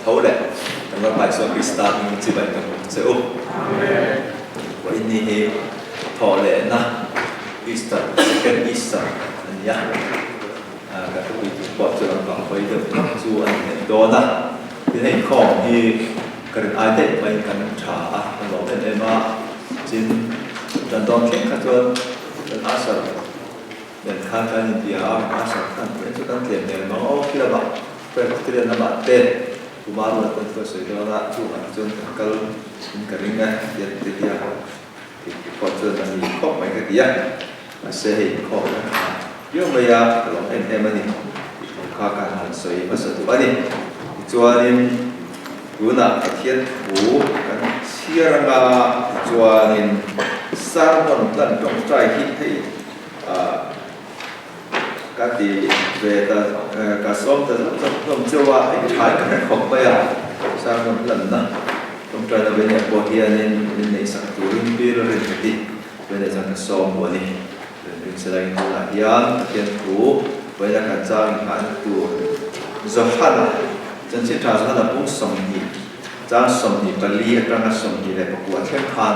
tho leh kan Lalpa Isua Krista hmingin chibai ka hmu che u. Vawiin ni hi thawhlehna Easter, Second Easter a ni a, ka thupui tur pawh chu lampang hawi deuh tak chu a ni leh dawn a. Tin hei inkhawm hi ka rin ai daih maiin kan tha a, kan lawm em em a, tin tan dawn thleng kha chuan kan usher Nen khan kan inbia a, Asher khan tlem chu kan tlem hmel mang aw khi lamah Presbyterian lamah te Kumar ruat kan chuan sawi dawn a, chungah te chuan kan kal in ka ring a ti a ti a, kei pawh chuan a ni khawp mai ka ti a, mahse hei inkhawm kan tha viau mai a, ka lawm em em a ni tih thu kha kan han sawi hmasa duh a ni. Tichuanin tunah Pathian thu kan chhiar anga tichuanin sermon tlan tawngtai hi hei Ka ti ve ta, ka sawm ta zauh zauh hlawm cheu a, hei thlai ka hre khawp mai a, sermon hlanna tawngtaina ve nia pawh hianin min neihsak turin pi rin ka ti ve nia chuan ka sawm bu a ni. Rin Selain tunah hian Pathian thu vawiina kan chang inghahna tur Johana, Chanchin Tha Johana pung 20, chang 24 atanga 29 thleng khan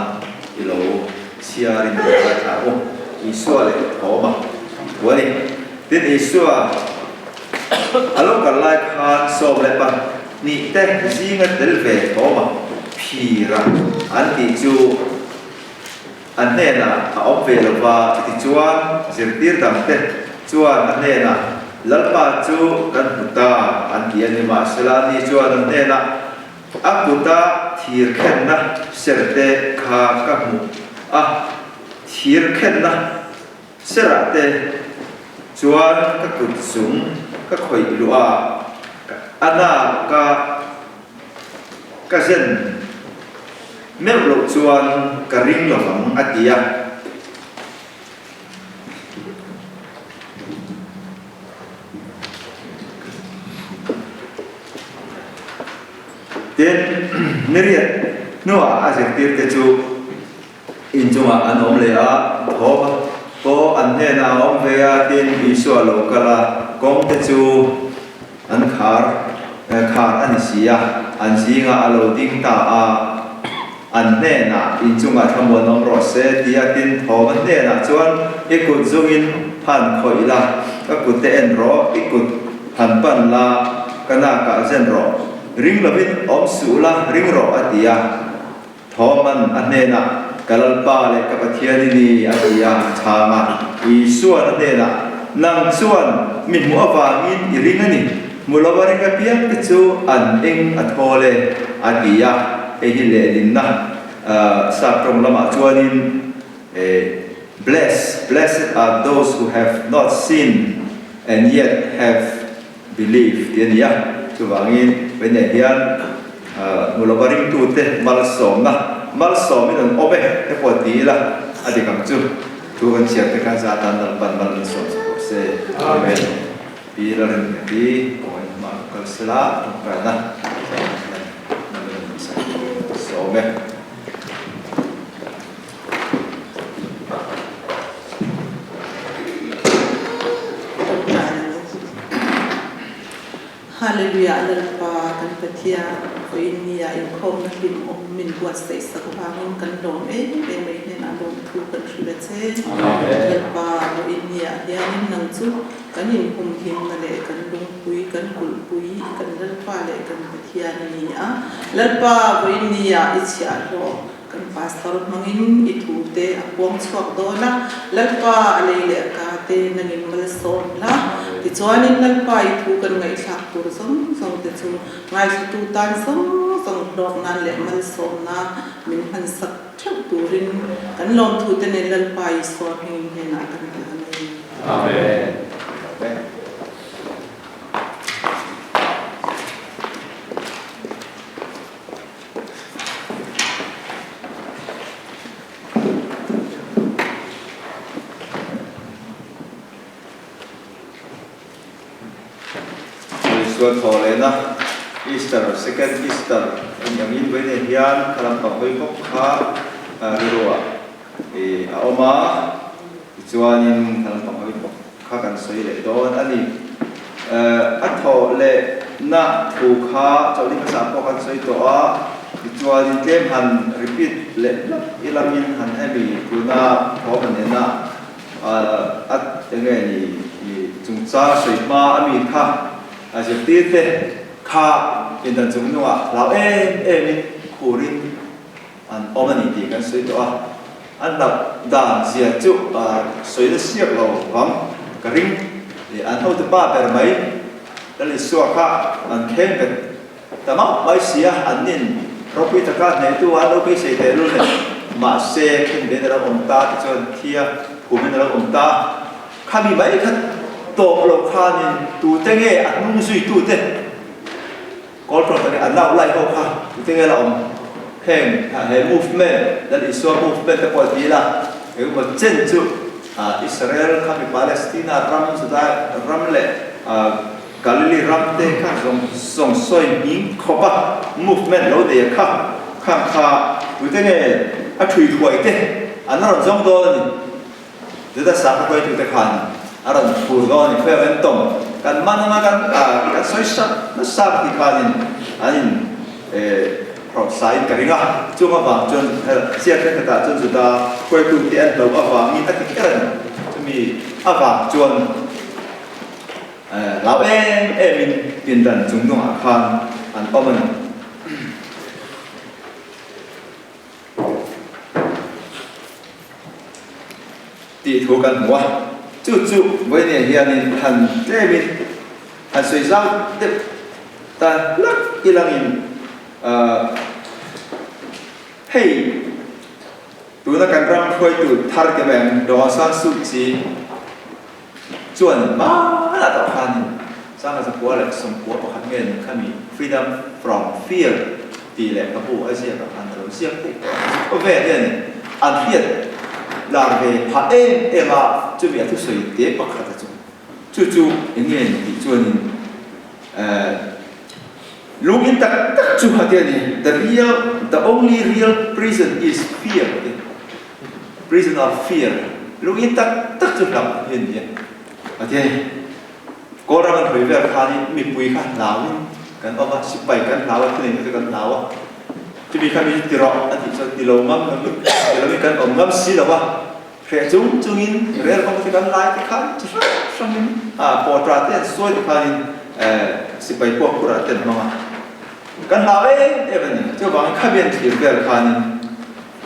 i lo Chhiarin min ngaithla u, Isua leh Thawma thu a ni. Tin, Isua a lo kal lai khan 12 te zinga tel ve Thawma phira an tih chu a hnenah a awm ve lo va, chutichuan zirtir dangte chuan a hnenah, Lalpa chu kan hmu ta, an ti a ni. Mahsela, ni chuan an hnenah, A kuta thir khenna serte kha ka hmu a, thir khenna serah te chuan ka kut zung ka khawih luh a, a na ka ka zen meuh loh chuan ka ring lovang a ti a. Tin, niriat hnuah a zirtirte chu inchungah an awm leh a, thawm pawh an hnenah a awm ve a, tin, Isua lo kal a, kawngte chu an khar khar a ni si a, an zingah a lo ding ta a, an hnenah inchungah thlamuan awm rawh se tia tin thawm a hnenah chuan i kut zungin han khawih la, ka kutte en rawh, i kut han pan la, ka nakah zen rawh, ring lovin awm suh la, ring rawh a ti a. Thawman a hnenah, Ka Lalpa leh ka Pathian i ni, a ti a, a chhang a. Isuan a hnenah, Nang chuan mi hmuh avangin i ring a ni, hmu lova ring apiang te chu an eng a thawl e, a ti a. Hei hi lehlinna sap tawng lamah chuanin Bless, blessed are those who have not seen and yet have believed tih a ni a. Chuvangin Vainia hian hmu lova ringtute malsawmna, malsawmin an awm e te pawh ti ila a dik ang chu. Thu kan chhiar te khan zatan Lalpan mal min sawm sak rawh se. Amen. Pi Lalrinngati kawngin hma lo kal sela tawngtaina zatan hian mal min sak sawm e. Hallelujah Lalpa kan Pathian vawiin ni ah inkhawmna hlim awm min buatsaih sak vangin kan lawm em em mai hnenah lawmthu kan hrilh a che. Lalpa vawiin ni ah hianin nang chu kan inhumhimna leh kan lungpui kan kulhpui kan Lalpa leh kan Pathian a ni a. Lalpa vawiin ni ah i chhiahhlawh Kan pastor hmangin i thu te a puang chhuak dawn a, Lalpa a lei leh a ka te nangin malsawm la. Tichuanin Lalpa i thu kan ngaihthlak tur zawng zawng te chu ngaithlatu tan zawng zawng hlawk nan leh malsawmna min hmansak theuh turin kan lawmthu te nen Lalpa Isua hmingin hnenah kan hlan a ni. Amen. Amen. Isua thaw lehna Easter, Second Easter a nih angin vawiin hian kha lampang hawi bawk kha rilruah a awm a, tichuanin kha lampang hawi bawk kha kan sawi leh dawn a ni. A thaw leh. na thu kha chawlhni hmasa pawh kan sawi tawh a, tichuanin tlem han repeat leh hlak ilamin han hemi tuna thawm a nena a enge ni chungchang sawi hma a mi kha a zirtir te kha indan chung nungah hlau em em in khurin an awm a ni tih kan sawi tawh a, an hlauh dan zia chu sawi na siak lo vang ka ring. An hotu pa ber mai Lal Isua kha an kheng bet ta mauh mai si a, an nin ropui taka hnehtu an lo beisei teh lul nen. Mahse, khen vein a lo awm ta tichuan thia phumin a lo awm ta. Khami mai kha tawp lo khanin tute nge a hnung zuitute? Kawl tawng takin an nau lai ho kha tute nge la awm? Heng he movement, Lal Isua movement te pawh ti ila, engemaw chen chu Israel kha mi Palestina ram, Judai ram leh Galili ram te kha zawng zawng sawi hming khawp a movement lo nei a kha, khang kha tute nge a thui thuai te an rawn zawng dawn a ni. Juda sakhaw hruaitute khan a rawn phur dawn a ni. Khawiah kan tawng, kan man anga kan kan sawi sak nasa ka tih khanin an in hrawhsain ka ring a. Chung avang chuan chiat thenkhatah chuan Juda hruaitute an hlo avangin a ti kher a ni. Chumi avang chuan hlau em emin pindan chung nungah khan an awm a ni. Tih thu kan hmu a, chu chu vawinia hianin han tlemin han sawi zau deuh ta hlak ilangin hei tuna kan ram hruaitu thar te mai ang Daw San Suu Kyi chuan hmanah tawh khanin 1991 nge ni khami Freedom from Fear tih lehkhabu a ziakah khan a lo ziak daih tawh a. Khawvel hian an hriat lar ve phah em em a, chumi a thusawi te pakhat a chu. Chu chu eng nge ni tih chuanin lungin tak tak chu a ti a ni, The real, the only real prison is fear a ti. Prison of fear, lungin tak tak chu hlauh hi a ni a ti a ni. Kawlram an hawi vel khanin mipui kha hlauin kan awm a, sipai kan hlau a, thunei kha chu kan hlau a. Chumi kha mi ti rawh a tih chuan ti lo ngam lo in, ti lo in kan awm ngam si lo a. Hreh chung chungin rel kawng te kan lai te khan chi hrang hrangin pawhṭa te an sawi te khanin sipai puak phurah te an hmang a. Kan hlau em em a ni. Chuvangin khami an thlir vel khanin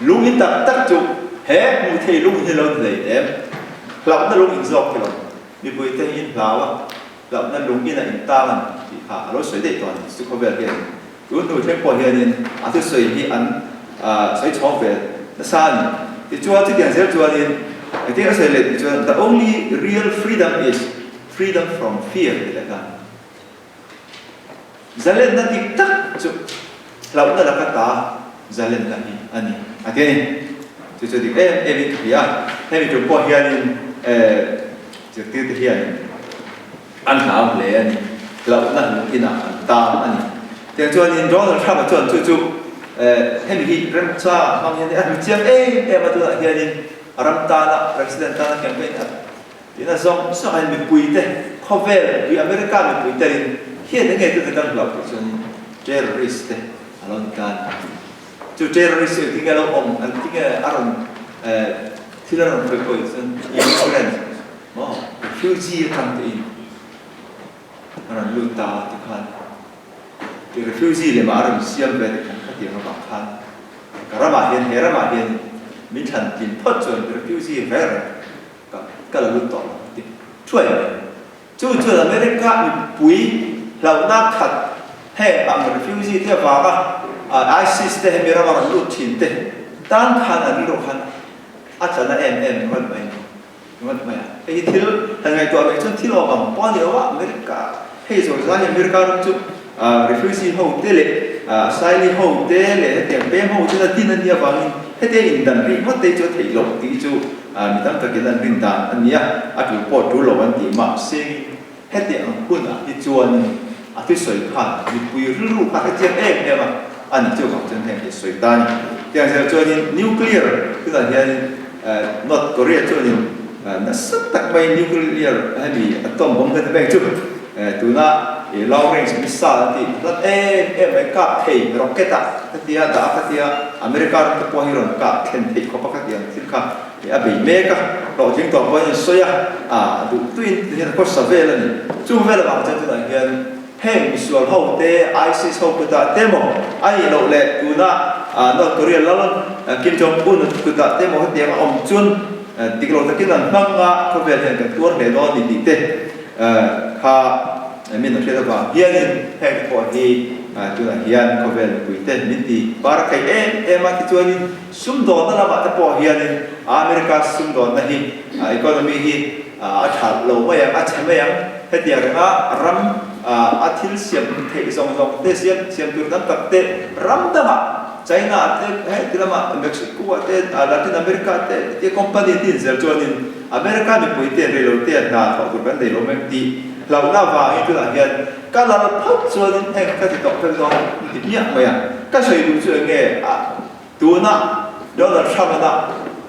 lung in tak tak chu he hmuh thei lung hi lo ni hlei em? Hlauhna lung in zawk ti lo. Mipui te hi in hlau a, hlauhna lung in a in tang a ni tih kha a lo sawi daih tawh a ni. Chu khawvel hian tun hnu thleng pawh hianin a thusawi hi an sawi chhawng ve nasa a ni. Tichuan chutiang zel chuanin engtin a sawi leh tih chuan The only real freedom is freedom from fear tih leh khan zalenna dik tak chu hlauhna laka ta zalenna hi a ni a ti a ni. Chu chu dik em em in ka hria a, hemi tum pawh hianin zirtirte hianin an hlau hle a ni, hlauhna hmuh inah an tan a ni. Tiang chuanin Donald Trump-a chuan chu chu hemi hi remchang hmang hian a hmu chiang em em a, tunah hianin a ram tana President tana campaign a Tina zawng zawng hian mipuite, khawvel mipui, America mipui telin hian eng nge tute kan hlauh tih chuanin terrorist te a lo ni ta a ni. Chu terrorist chu engtin nge a lo awm, engtin nge a rawn thil a rawn khawih khawih chuan immigrant maw refugee atang tein a rawn lut ta a tikhan ti refugee lemah a rawn siam ve tikhan khatiang avang khan ka ramah hian he ramah hian min thlan tlin phawt chuan refugee reng reng Ka ka la lut tawh lo ti thuai mai. Chu chuan America mipui hlauhna khat heng ang refugee te avanga ISIS te hemi rama rawn lut thin te tan khan an rilru khan a tla na em em ringawt mai ringawt mai a. Hei hi thil han ngaihtuah mai chuan thil awm ang pawh a ni lo a, America hei zawh zai hi America ram chu refugee ho te leh asylee ho te leh hetiang peng ho te la din a nih avangin hetia indan rih ngawt te chu a theih loh tih chu Mi tam takin an rin dan a nia, a tul pawh tul lo an tih mah sengin heti ang hunah hi chuanin a thusawi khan mipui rilru kha a hrechiang em em a, a ni chu vang chuan heng hi sawi ta a ni. Tiang zel chuanin nuclear tunah hianin North Korea chuanin nasa tak mai nuclear hemi atom bomb heti mek chu tuna. I long range missile an tih hlat em em mai kap thei rocket ah ka tia dah a ka tia America ram te pawh hi rawn kap thlen theih khawp a ka ti ang thil kha i a bei mek a, hlawhtling tawh pawhin an sawi a, a duh tuin ti hian a khawsa vel a ni. Chung vel avang chuan tunah hian heng misual ho te ISIS ho kutah te maw a nih loh leh tuna North Korea lal Kim Jong Un kutah te maw hetiang a awm chuan dik lo takin an hmang a, khawvel hian kan tuar hle dawn a ni tih te Kha min a hriat avang hianin heng te pawh hi tunah hian khawvel mipuite min ti bar a theih em em a, tichuanin sumdawnna lamah te pawh hianin America sumdawnna hi economy hi a tha lo mai ang, a chhe mai ang. Hetiang renga ram a thil siam theih zawng zawng te siam siam tur tam tak te ram dangah China te heti lamah Mexico ah te Latin America te hetia company te inzel chuanin America mipuite an reilo te hna thawh tur kan nei lo mai tih hlauhna avangin tunah hian ka lal phawt chuanin heng ka ti tawh vek dawn an ti hmiah mai a. Ka sawi duh chu eng nge a tuna Donald Trump ana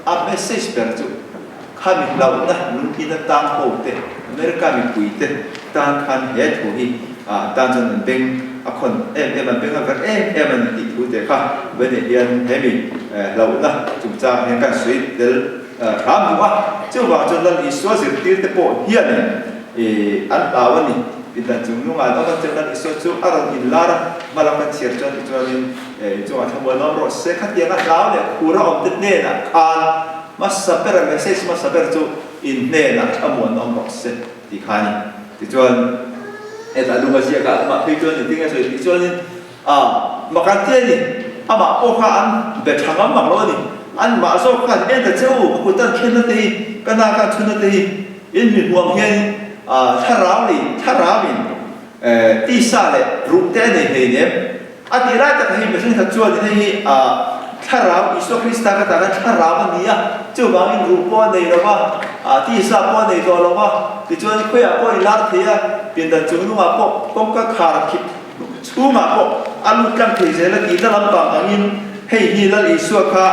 a message ber chu khami hlauhna lungkin atang ho te America mipuite tan khan he thu hi tan chuan an beng a khawn em em an beng a verh em em a ni tih thu te kha vawiinah hian hemi hlauhna chungchang hian kan sawi tel Hram duh a, chuvang chuan Lal Isua zirtirte pawh hianin an hlau a ni. Pindan chung nungah an awm a, chuan Lal Isua chu a rawn inlar a, hma lam kan chhiar chuan tichuanin inchungah thlamuan awm rawh se. Khatianga hlau leh khur a awmte hnenah khan hmasa ber a message hmasa ber chu in hnenah thlamuan awm rawh se tih kha a ni. Tichuan hetah lunga ziakah amah phei chuan engtin nge sawi tih chuanin A, mak an ti a ni. Amah pawh kha an be tha ngam mak lo a ni. An mah zawk khan en ta che u, ka kut an khenna te hi, ka nak an chhunna te hi, in mi hmuam hianin thlarau leh thlarauin tisa leh ruh te a nei hlei nem. A tih lai tak hi mihring khat chuanin hei hi thlarau Isua Krista ka tah khan thlarau a ni a, chuvangin ruh pawh a nei lo va, tisa pawh a nei tawh lo va, tichuan khawiah pawh a inlar thei a, pindan chung nungah pawh kawngka khar khip Chhungah pawh a lut tlang thei zel a tihna lampang angin hei hi Lal Isua kha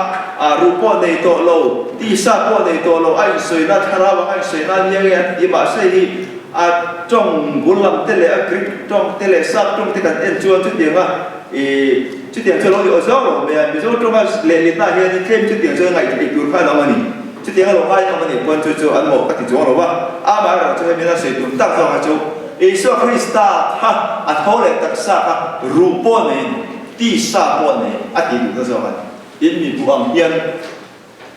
ruh pawh nei tawh lo, tisa pawh nei tawh lo, a insawina thlarau ang a insawina a nia nge an ti mahse hi a tawng bul lam te leh a Greek tawng te leh Sap tawng te kan en chuan chutianga ih chutiang chu a lo ni aw zawk lo mai a, Mizo tawnga lehlitna ah hianin tlem chutiang chuan ngaihtheih tur kha a lo a ni. Chutiang a lo ngai awm a nih pawn chu chu an mawh ka ti chuang lo va, amaherawhchu hemi na sawi tum tak zawk kha chu Isua Krista kha a tho leh taksa kha ruh pawh neiin tisa pawh nei a tih duhna zawk a ni. In mi buh ang hian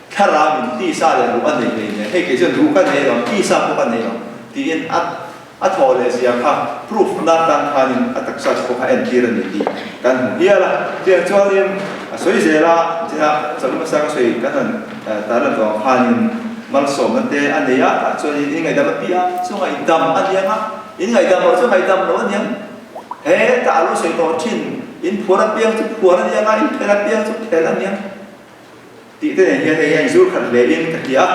thlarau in tisa leh ruh a nei hlei nen hei kei chuan ruh ka nei lo, tisa pawh ka nei lo tiin a A thawh leh zia kha proof na tan khanin a taksa chu pawh kha entir a ni tih kan hmu hial a. Tiang chuanin a sawi zel a, tina chawlh hmasa ka sawi kan han tarlan tawh ang khanin malsawmna te a nei a, tah chuanin in ngaihdam a pi a, chu ngaihdam a niang a, in ngaihdam loh chu ngaihdam loh a niang. He tah a lo sawi tawh thin, in phuar apiang chu phuar a niang a, in phel apiang chu phel a niang. Tih te nen hian hei hian zur khat hle in ka ti a,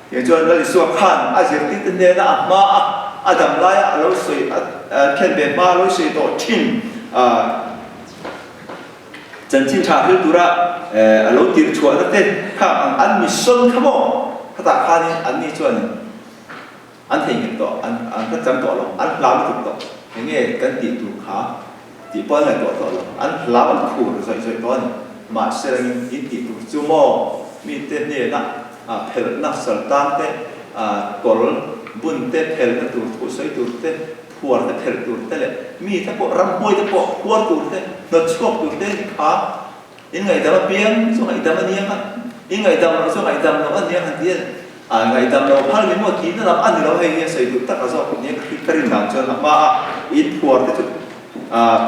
tiang chuan Lal Isua khan a zirtirte hnena a hma a, a dam laia a lo sawi a thlen ve hma a lo sawi tawh thin a, chanchin tha hril tura a lo tirh chhuahna te kha ang an mission kha maw khatah khanin anni chuanin An theihnghilh tawh, an an hre chang tawh lo, an hlau lutuk tawh. Eng nge kan tih tur kha tih pawh an ngaihtuah tawh lo, an hlau an khur zawih zawih tawh a ni. Mahse rengin in tih tur chu maw mite hnena phelhna saltan te, kawr bun te phelhna tur thu sawi tur te, phuar te phelh tur te leh mite pawh ramhuai te pawh phuar tur te, hnawt chhuak tur te ni kha In ngaihdam apiang chu ngaihdam a niang a, in ngaihdam loh chu ngaihdam loh a niang han ti a ni. A ngaihdam loh phal ni maw tihna lam a ni lo hei hi a sawi duh tak a zawk nia ka hriat ka rin dan chuan a hma a in phuar te chu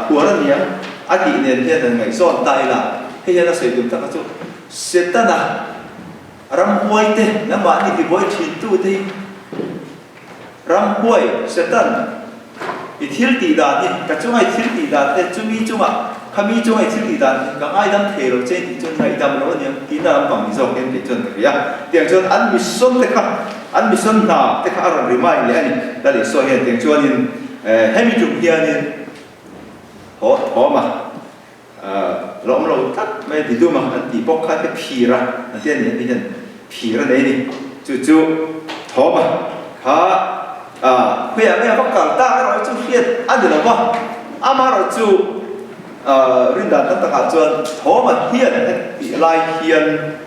phuar a niang a tih nen hian an ngaihzawn ta ila hei hian a sawi duh tak a chu Setana ramhuai te nangmahni tibuai thin tu te hi Ramhuai, Satan, i thil tih dan hi, ka chunga i thil tih dan te, chumi chunga, khami chunga i thil tih dan hi ka ngaidam thei lo che tih chuan ngaihdam lo a niang tihna lampang ni zawk hian kei chuan ka hria. Tiang chuan an mission te kha, an mission hna te kha a rawn remind leh a ni. Lal Isua hian tiang chuanin hemi tum hianin haw thawm a lawm lo tlat mai a ti dum a, an tih bawk kha te phir a, an ti a ni, an ti hian phir a nei a ni. Chu chu thawm a kha. Khawiah nge a va kal tak erawh hi chu hriat a ni lo va, amaherawhchu rindan tam takah chuan Thawma hian hetih lai hian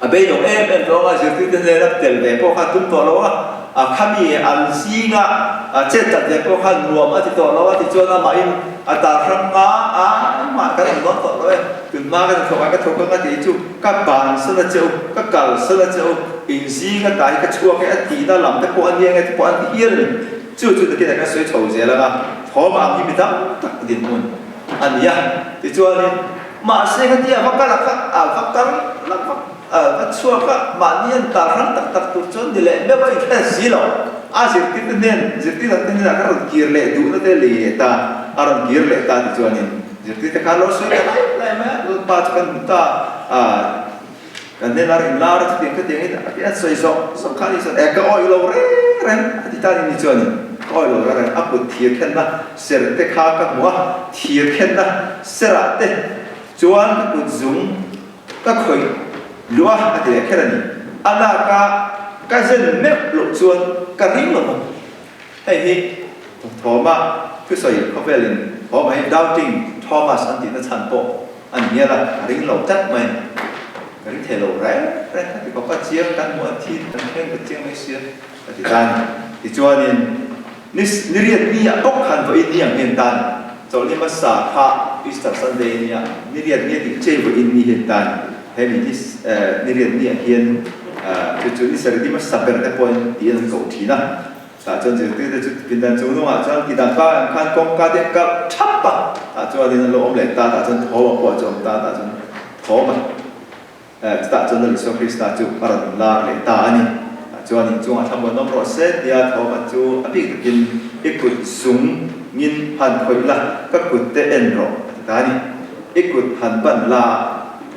a beidawng em em tawh ang a, zirtirte hnena tel ve pawh kha a tum tawh lo a, a khami an zinga chet tat ve pawh kha nuam a ti tawh lo a, tichuan amahin a tar hrang nga a, engmah kan awm dawn tawh lo e, tunhma ka hnathawk ah ka thawk ang a tih chu ka bansan a che u, ka kalsan a che u, in zinga ta hi ka chhuak e a tihna lam te pawh a nia nge te pawh an ti hial a ni. Chu chu takin a kan sawi chho zel ang a, thawm ang hi mi tam tak dinhmun a ni a, tichuanin mahse khatia va kal a kha a va kal la va va chhuak a, mahni an tar hrang tak tak tur chuan ni leh meuh a inhre si lo. A zirtirte hnen, zirtir dangte hnenah kha rawn kir leh duhna te lei leh ta, a rawn kir leh ta tichuanin zirtirte kha lo sawi ta lai lai mai a, Lalpa chu kan hmu ta a, Kan hnenah rin lar a chutiang khatiang in a ti a sawi zawk zawk kha a ni chuan e ka awih lo reng reng a ti ta ni chuanin ka awih lo reng reng a kut thir khenna ser te kha ka hmu a, thir khenna serah te chuan ka kut zung ka khawih luah a ti leh kher a ni. A lak a ka zen meuh loh chuan ka ring lo bawk. Hei hi Thawma thusawi khawvelin Thawma hi Doubting Thomas an tihna chhan pawh a ni hial a, a ring lo tlat mai. Ka ring thei lo reng reng ka ti khawp a, chiang kan hmuh a thi kan thleng ta chiang mai sia ka ti ta a ni. Tichuanin ni ni riat ni ah bawk khan vawiin ni ang hian ta a ni. Chawlhni hmasa kha Easter Sunday a nia, ni riat ni a tih che vawiin ni hian ta a ni. Hemi ni ni riat ni ah hian chu chu ni sarih ni hmasa ber te pawhin tiin an koh thin a. Tah chuan zirtirte chu pindan chung hnungah chuan tidan pa ang khan kawngka te an kalh thap a, tah chuanin an lo awm leh ta, tah chuan thawm a pawh chu a awm ta, tah chuan thawm a chutah chuan Lal Isua Krista chu a rawn lar leh ta a ni. Tah chuan inchungah thlamuan awm rawh se tia thawm a chu a bik takin i kut zungin han khawih la, ka kut te en rawh a ti ta a ni. I kut han ban la,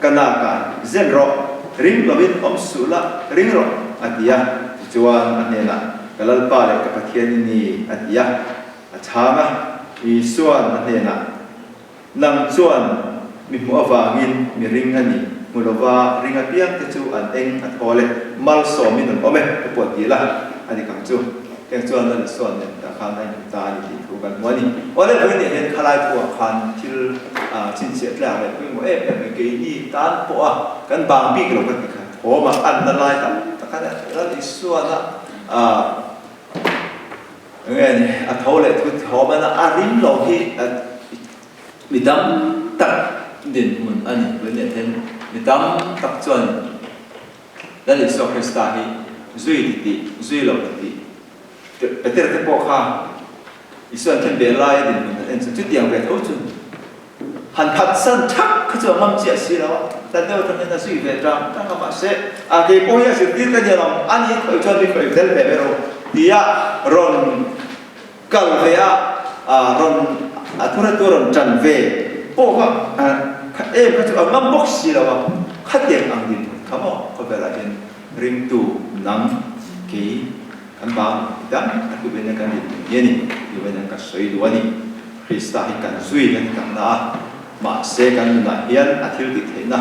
ka nakah zen rawh, ring lovin awm suh la, ring rawh a ti a. Tichuan a hnenah, Ka Lalpa leh ka Pathian i ni, a ti a. A chhang a, Isua'n a hnenah, Nang chuan mi hmuh avangin mi ring a ni, hmu lova ring apiangte chu an eng a thawl e, malsawmin an awm e, ka pawh ti la, a dik ang chu. Heng chuan Lal Isua'n nen tah khan a inhmu ta a ni tih thu kan hmu a ni. Awle vawiin hian khalai thuah khan thil chhinchhiah tlak leh pawimawh em em mai keini tan pawha kan bang bik lo ka ti kha. Thawm a anna lai tam tak a nia. Lal Isuana enge ni a tho leh thu thawm a a ring lo hi mi tam tak dinhmun a ni. Vawiin hian mi tam tak chuan Lal Isua Krista hi zui ti tih, zui lo ti tih Peter te pawh kha Isuan khen ve laia dinhmun an en chu chutiang ve tho chu han phatsan thak kha chu a ngam chiah si lo a, hla deuh atang hian a zui ve tang tang a, mahse a kei pawh hi a zirtir ka nia lo, a ni khawih chuan mi khawih tel ve ve rawh tia rawn kal ve a, rawn a thuratu rawn tan ve pawh kha kha em kha chu a ngam bawk si lo a, khatiang ang dinhmun kha maw khawvelah hian ringtu nang kei Kan bang dang tak hi vena kan dinhmun hi a ni tih vena ka sawi duh a ni. Krista hi kan zui kan takna a, mahse kan nunah hian a thil tih theihna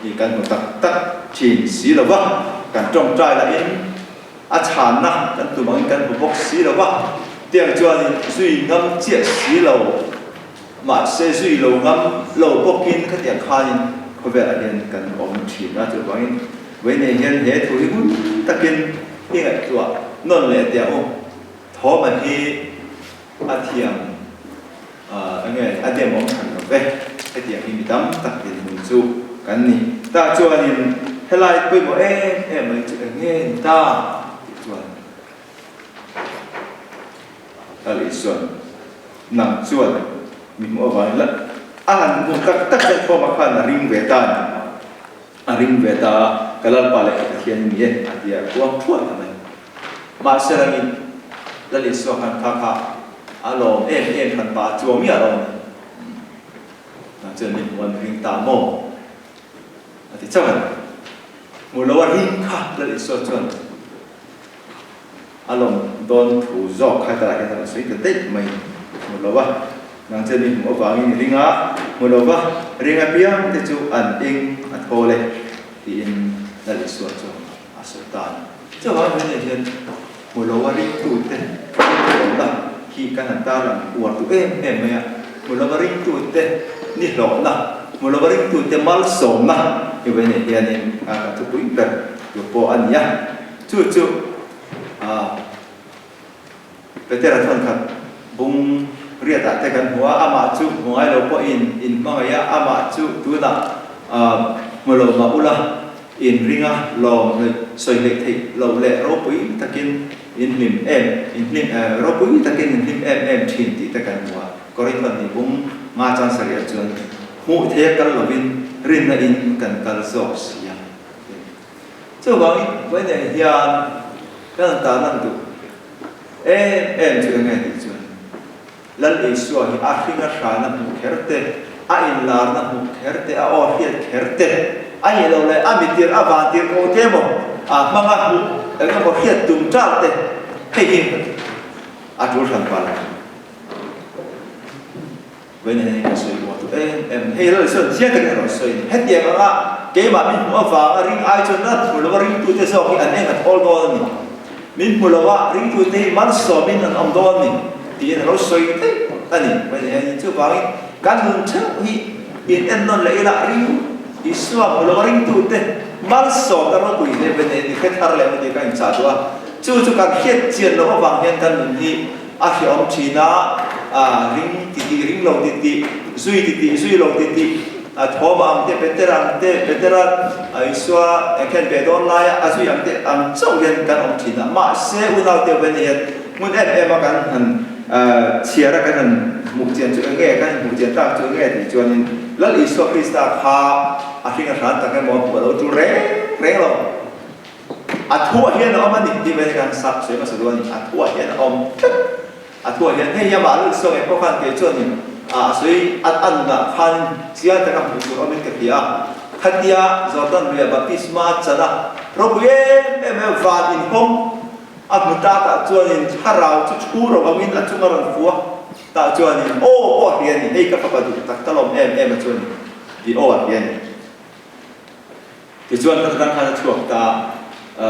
hi kan hmu tak tak thin si lo va, kan tawngtai lahin a chhanna kan tum angin kan hmu bawk si lo va, tiang chuanin zui ngam chiah si lo, mahse zui lo ngam lo bawkin khatiang khanin khawvelah hian kan awm thin a, chuvangin Vawiinei hian he thu hi ngun takin i ngaihtuah nawn leh teh ang u. Thawma hi a thiam enge a dem awm hran lo ve. Hetiang hi mi tam tak dinhmun chu kan ni. Tah chuanin helai pawimawh em em mai chu enge ni ta tih chuan Lal Isuan nang chuan mi hmuh avangin la a han hmuh tak tak hian Thawma khan a ring ve ta a ni. A ring ve ta a, ka Lalpa leh ka Pathian i ni e, a ti a, kuang thuai ta mai. Mahse rangin Lal Isua khan kha kha a lawm em em khan pa chuang miah lo a ni. Nang chuan min hmuh a, mi ring ta maw? A ti chauh a ni. Hmu lo a ring kha Lal Isua chuan A lawm dawn thu zawk kha tah hian a rawn sawi ta daih mai. Hmu lo va, nang chuan mi hmuh avangin i ring a, hmu lo va, ring apiang te chu an eng a thawl e, tiin Lal Isua chuan a sawi ta a ni. Chuvangin hei hian. Hmu lo a ringtute hlawhna hi kan han tarlang uar duh em em mai a. Hmu lo a ringtute ni hlawhna, hmu lo a ringtute malsawmna hi vawiinah hianin kan thupui ber tur pawh a ni a. Chu chu Petera thawnkhat bung riatah te kan hmu a, amah chu hmu ngai lo pawhin in hmangaih a, amah chu tunah hmu lo mah ula in ring a, lawm hlawih sawi hleih theih loh leh ropui takin in hlim em in hlim ropui takin in hlim em em thin tih te kan hmu a. Korinthon ni bung nga chang sarih ah chuan hmuh theia kal lovin rinna in kan kal zawk si a. Chuvangin vawiinah hian kan han tarlan duh em em chu enge tih chuan Lal Isua hi a hring a hrana hmuh kher te, a inlarna hmuh kher te, a aw hriat kher te, a nih loh leh a mitir a vantir ko te emaw a hmanga hmuh eng emaw hriat tum ṭar te hei hi a ṭul hran pah lo. Vawiin hian ka sawi buah duh em em. Hei Lal Isua'n chiang takin a rawn sawi a ni. Hetiang anga keimah min hmuh avanga ring ai chuan a hmu lova ringtute zawk hi an eng a thawl dawn a ni. Min hmu lova ringtute hi malsawmin an awm dawn a ni tiin a lo sawi daih a ni. Vawiin hian chuvangin kan nun theuh hi in ennawn leh ila ring Isua hmu lova ringtute malsawmna ropui hle ve nen i hre thar leh maw tih ka inchah duh a. Chu chu kan hriat chian loh avang hian kan nun hi A hreawm thin a, a ring ti tih ring lo ti tih, zui ti tih zui lo ti tih, a thawm ang te, Peter ang te, Petera Isua khen ve dawn laia a zui ang te ang chauh hian kan awm thin a. Mahse, unau te vena hian hmun em em a kan han chhiar a, kan han hmuh chian chu eng nge, kan hmuh chian tak chu eng nge tih chuanin Lal Isua Krista kha a hring a hran tak emaw hmuh a lo tul reng reng lo. A thuah hian a awm a ni tih mai khan sap sawi hmasa duh a ni. A thuah hian a awm tlat. A thuah hian hei hi amah lal sawi pawh khan kei chuanin a sawi a a nunah khan chiang taka hmuh tur awmin ka hria a. Khatia Jordan luia baptisma a chan a, ropui em em mai van inhawng a hmu ta tah chuanin thlarau chu thu ro angin a chung a rawn fu a, tah chuanin aw pawh a hria a ni, hei ka fapa duh tak ka lawm em em a chuan tih aw a hria a ni. Tichuan ka tan khan a chhuak ta a,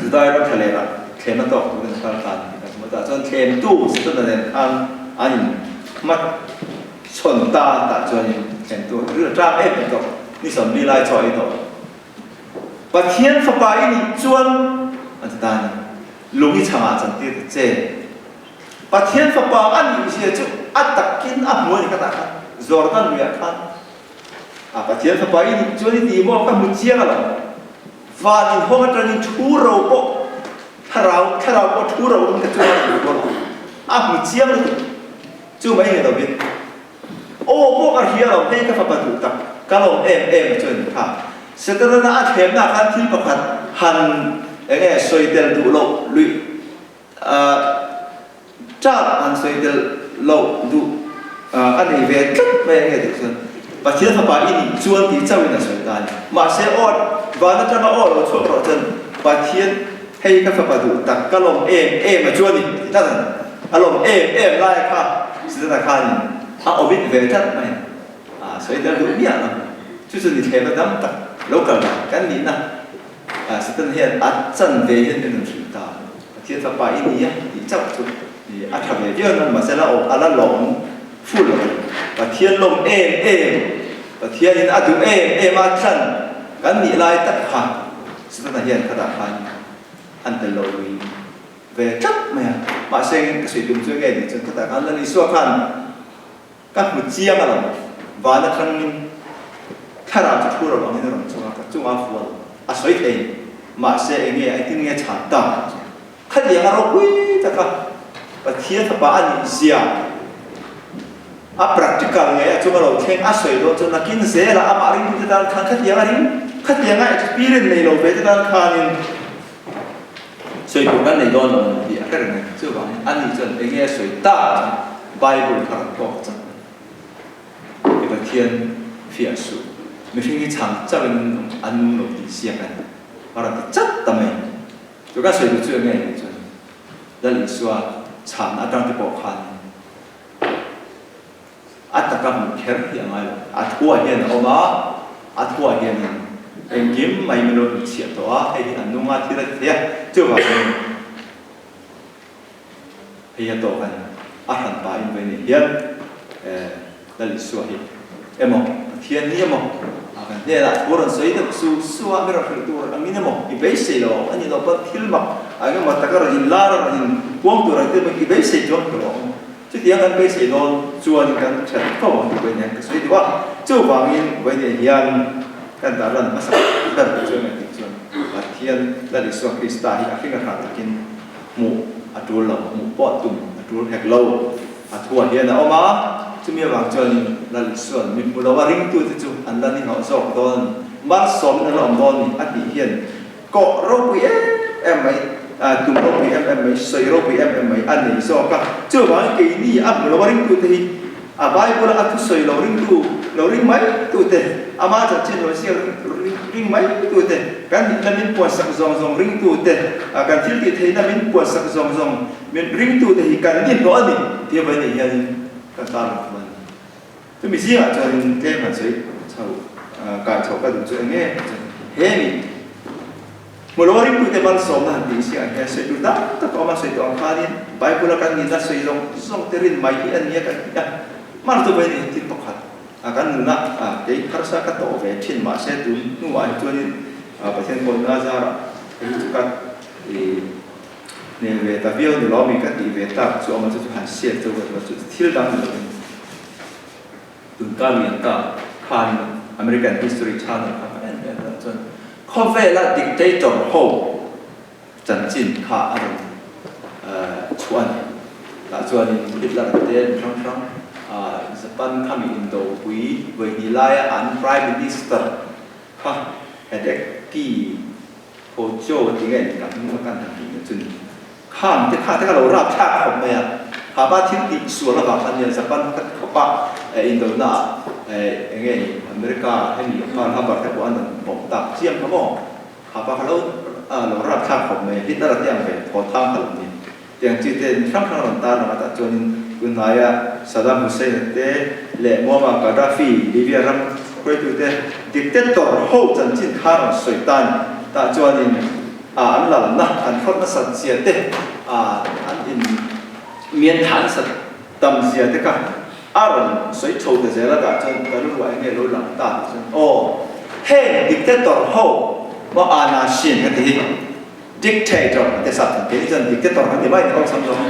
Judai ram thlalera thlem a tawk turin a kal ta a ni tih kan hmu ta. Chuan thlemtu Setana nen khan an in hmat chhawn ta tah chuanin thlemtu ril a ṭam em em tawh, ni 40 lai chaw ei tawh. Pathian fapa i nih chuan an ti ta a ni, lung i chhangah chantir ta che. Pathian fapa a nih zia chu a takin a hmu a ni kha tah khan, Jordan luiah khan. A Pathian fapa i nih chuan i ti maw? Ka hmu chiang a lo. Van inhawng atangin thu ro pawh thlarau thlarau pawh thu ro in ka chuang a hmu bawk. A hmu chiang lutuk. Chu mai ni lovin aw pawh ka hria lo, hei ka fapa duh tak, ka lawm em em a chuan in kha. Setana a thlemna khan thil pakhat han eng nge sawi tel duh loh luih Ṭap han sawi tel loh duh a nei ve tlat mai a nge tih chuan Pathian fapa i nih chuan tih chauhin a sawi ta a ni. Mahse aw van aṭanga aw lo chhuak rawh chuan Pathian hei ka fapa duh tak ka lawm em em a chuan i ti tlat a ni. A lawm em em laia kha Setana khanin a awmit ve tlat mai a sawi tel duh miah lo. Chu chu ni thlem a dam tak lo kal dan kan nihna Setana hian a chan ve hian min rawn hrilh ta. Pathian fapa i ni a tih chauh chu a tha ve viau nan mahse la awm a la lawm full lo a ni. Pathian lawm em em, Pathianin a duh em em a tlan kan nih lai tak kha Setana hian khatah khan an tel lo lui ve tlat mai a. Mahse ka sawi tum chu enge tih chuan khatah khan Lal Isua khan Ka hmu chiang a lo, van atangin thlarau chu thu ro angin a rawn chhung a, ka chunga fual a sawi thei, mahse enge engtin nge chhan ta? Khatiang a ropui taka Pathian fapa a nih zia a practical ngei a chunga lo thleng a sawi dawn chuan nakin zela amah ringtute tan khan khatiang a ring, khatianga experience nei lo ve te tan khanin Sawi tur kan nei dawn lo a ni tih a hre reng a ni. Chuvangin ani chuan eng nge a sawi tak chuan Bible kha rawn tawk chak a ni. I Pathian fiah suh, mihring hi chhang chauhin an nung lo tih siak a ni. A rawn ti chat ta mai. Chu kan sawi duh chu eng nge tih chuan Lal Isua chhan atang te pawh khan A taka hmuh kher hi a ngai lo. A thuah hian a awm a, a thuah hianin engkim mai min lo hmuchhiah tawh a, hei hi a nung a, thil a ti thei a, chuvangin. Hei a tawk a ni. A hran pahin vawi nei hian Lal Isua hi emaw Pathian ni emaw a kan hnenah thu rawn sawi deuh su su a, mi rawn hrilh tur angin emaw i beisei lo a ni lo pawn thil mak a eng emaw taka rawn inlar a rawn inpuang tur ang te emaw i beisei chuang tur a awm. Chutiang kan beisei dawn chuanin kan that fo ang tih vawi nen ka sawi duh a. Chuvangin vawi nei hian kan tarlan hmasa ber te chuan engtik chuan Pathian Lal Isua Krista hi a hring a hran takin hmuh a tul lo, hmuh pawh tum a tul hek lo. A thuah hian a awm a, chumi avang chuanin Lal Isua'n mi hmu lo a ringtute chu an la ni hnawh zawk dawn a ni, malsawmin an la awm dawn a ni a tih hian kawh ropui em em mai, tum ropui em em mai, sawi ropui em em mai a nei zawk a. Chuvangin keini a hmu lo a ringtute hi a Bible-a a thusawi lo ringtu lo ring mai tute, ama chanchin lo ziak ring mai tute, kan nihna min puansak zawng zawng ringtute, kan thil tih theihna min puansak zawng zawng min ringtute hi kan ni hlawh a ni tih avai nei hianin kan tan lo thung a ni. Chumi zingah chuanin tlem han sawi chho kai chhoh ka duh chu eng nge chuan he mi Hmu lo ringtute malsawmna han tih si ah hian sawi tur tam tak a awm a, sawi tawh ang khanin Bible a kan nihna sawi zawng zawng te rin mai hi a nia kan ti a, hmar chu vawiin hi thil pakhat a kan nuna a kei harsa ka tawh ve thin mahse tun hnuah hi chuanin Pathian pawhna zarah hei chu ka i hne ve ta viau ni lawmi ka tih ve tak chu awm a chu chu han siak chauh a chu thil dang ni lovin Tun ka lian ta khan American History Channel kha ka en vel dan chuan khawvela dictator ho chanchin kha a rawn chhuah a ni. Tah chuanin Hitler te an hrang hrang Japan khami indopui vawihnih laia an Prime Minister kha Hideki Kojo ti nge ni ka hming kha kan han tih na chu ni. Khang te kha te kha lo rap thlak khawp mai a, kha pa thil tih sual avang khan nia Japan kha ka khawp a, indona ah eng nge ni America hemi Pearl Harbor te pawh an rawn bawm tak chiam kha maw, kha pa kha lo lo rap thlak khawp mai a, Hitler a te ang ve thaw thang kha lo ni. Tiang chi te hrang hrang rawn tar lang a tah chuanin tunhnaia Saddam Hussein a te leh Muammar Gaddafi Libya ram hruaitute dictator ho chanchin kha rawn sawi ta a ni. Tah chuanin a an lalna an hrawt nasat zia te a an in mian thah nasat tam zia te kha a rawn sawi chho ta zel a tah chuan ka rilruah eng nge lo lang ta tih chuan aw heng dictator ho maw anashin ka ti hi Dictator an ti sap thang keini chuan dictator kan ti mai ni awlsam zawng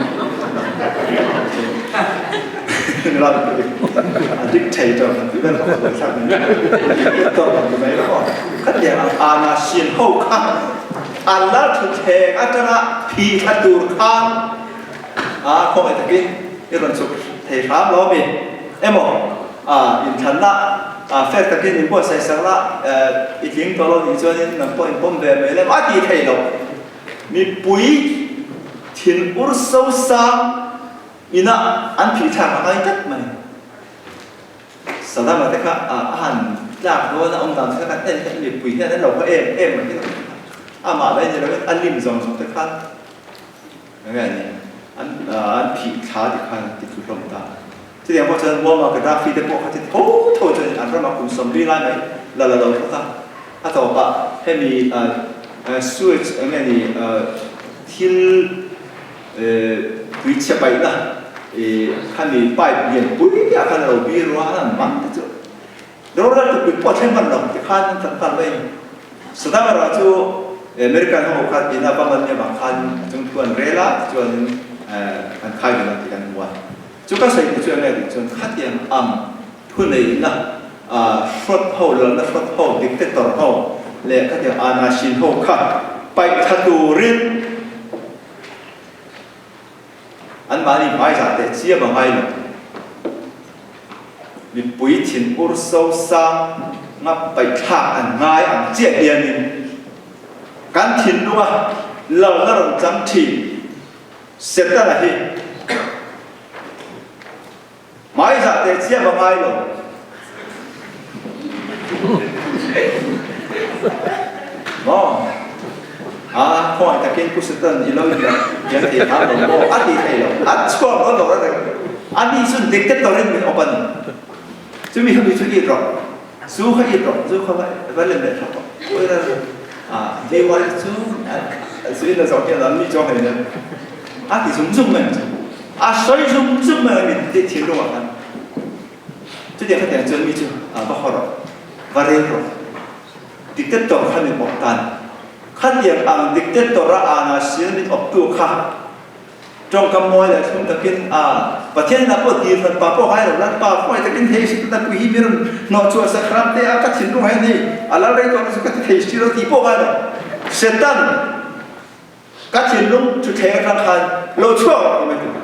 dictator kan ti vel kha buaithlak ni dictator kan ti mai lo aw khatiang ang ana sin ho kha an lal thutthleng atanga phi thla tur khan a khawngaih takin i rawn chhuk thei hram lo ami emaw A inthlanna a fair takin in buatsaih sak la, i tling tawh lo nih chuanin nang pawh in pawm ve mai lem a tih theih loh. Mipui thin ur so sang inah an phih thlak a ngai tlat mai. Saddam-a te kha a han tlak dawn a awm dan te kha kan en hian mipui hian an lo haw em em mai hi lo. Amah mai ni loin a lim zawng zawng te khan Enge a ni? An an phih thla ti khan ti tlu hlawm ta. Chutiang pawh chuan Muammar Gaddafi te pawh kha ti tho tho chuan an ramah kum 70 lai mai la la lo phawt a. A tawpah hemi Suez enge ni thil tui chhe paihna khami pipe lian pui ah khan a lo bir ruah a an man te chu Rorel tu kut pawh a thleng hman lo ti khan an tlan nghal mai a ni. Saddam erawh chu American ho khan ina va man nia vang khan a chung thu an rel a, tichuanin an khai ve lo tih kan hmu a. Chu ka sawi tu chu enge tih chuan khatiang ang thuneihna hrawt ho, lalna hrawt ho, dictator ho leh khatiang anashin ho kha paih thla turin Anmahni hmaizah teh chiam a ngai lo. Mipui thinur so sang nga paihthlak an ngai ang chiah hianin kan thinlunga lalna rawn chang thin Setana hi hmaizah teh chiam a ngai lo. Maw? A khawngaih takin Pu Satan i lo indah hian thei hram lo maw? A ti thei lo. A chhuak dawn lo reng. A ni chu dictator in min awp a ni. Chumi kha mi chu it rawh. Zu kha it rawh. Zu kha va lem leh thlap rawh. Ui ral a DY chu zu in a zawh hian an mi chuang hlei nen. A ti zung zung mai ang chu. A sawi zung zung mai a min tih thinlungah khan chutiang khatiang chuan mi chu va haw rawh, va rel rawh. Dictator kha min awp tan. Khatiang ang dictator a ana sian min awptu kha tawngkam mawi leh thlum takin a Pathian inah pawh dil hran pa pawh ngai lo Lalpa khawngaih takin hei si tuna pui hi mi rawn hnawhchhuah sak hram teh a ka thinlung hian hei a lal rei tawh na chu ka ti thei si lo tih pawh ngai lo. Satan Ka thinlung thutthleng atang khan lo chhuak rawh ti mai tur.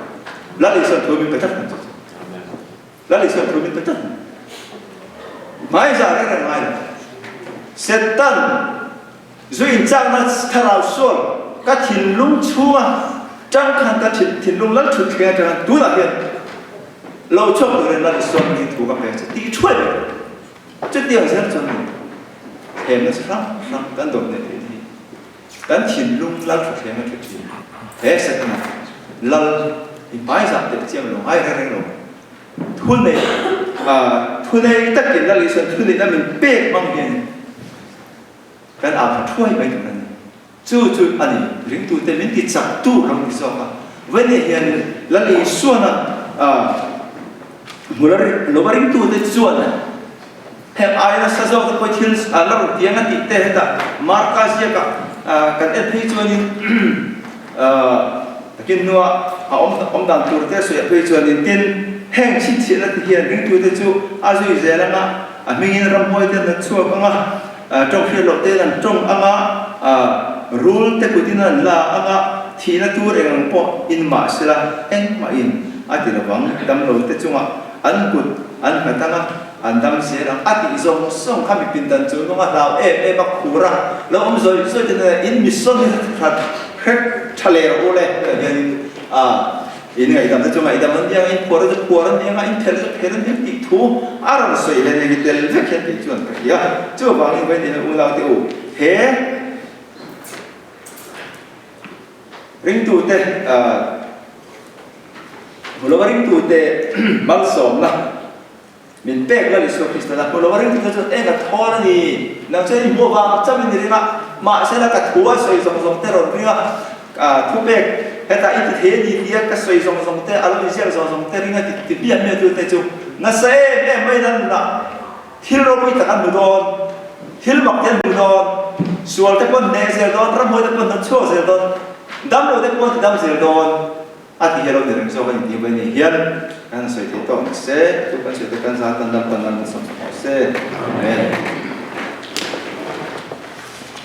Lal Isuan thu min pe tlat ang chu. Lal Isuan thu min pe tlat ang. Hmaiza reng reng ngai lo. Setan zu inchakna thlarau sual ka thinlung chhunga tang khan ka thinlung lal thutthleng atang khan tunah hian lo chhuak turin Lal Isuan hi thu ka pe che tih thuai mai tur. Chutiang zel chuan thlemna chi hrang hrang kan dawt leh thei hi. Kan thinlung lal thuthleng a ṭha ṭhin. He Setana lal hi hmaizah teh chiang lo ngai reng reng lo. Thunei thunei takin Lal Isuan thuneihna min pek hmang hian kan au tha thuai mai tur a ni. Chu chu a ni ringtute min ti chaktu ram ni zawk a. Vawiin hian Lal Isuana hmu lova ringtute chuan Heng ai nasa zawk te pawh thil a la rawn tiang a tih te hetah Marka ziakah kan en phei chuanin takin hnua a awm awm dan tur te sawi ah phei chuanin tin heng chhinchhiahna te hian ringtute chu a zui zel anga a hmingin ramhuai ten an chhuak anga tawng hriat loh ten an tawng anga rul te kutin an la anga thihna tur eng ang pawh in mah sela engmah in a ti lovang damlo te chungah an kut an nghat anga An dam zel ang a tih zawng zawng kha mipin dan chu nung a hlau em em a, khur a lo awm zawi zawi te nen in mission hi hrat hrek tha leh rawh u le tah hian in in ngaihdam te chu ngaihdam an ni ang, in phuar te chu phuar an ni ang a, in phelh chu phelh an ni ang tih thu a rawn sawi leh nen i tel vek hian kei chuan ka hria. Chuvangin vawiin unau te u he ringtute hmu ringtute malsawmna Min pek Lal Isua Krista na hmu lo a ringtu te chuan eng a thawn a ni. Nang chuan i hmuh avang chauhin i ring a, mahsela ka thu a sawi zawng zawng te rawn ring a, thu pek hetah i ti thei a ni tia ka sawi zawng zawng te, a lo inziak zawng zawng te ring a ti ti hmiah hmiah tu te chu nasa em em mai nan nunah thil ropui tak an hmu dawn, thil mak te an hmu dawn, sual te pawh an hneh zel dawn, ramhuai te pawh an hnawt chhuak zel dawn, damlo te pawh an ti dam zel dawn. A ti hi a lo ni reng zawk a ni tih vawiin hian kan sawi thei tawk ni se, tu kan sawi te kan zan tan lam pan nan kan sawm sak rawh se. Amen.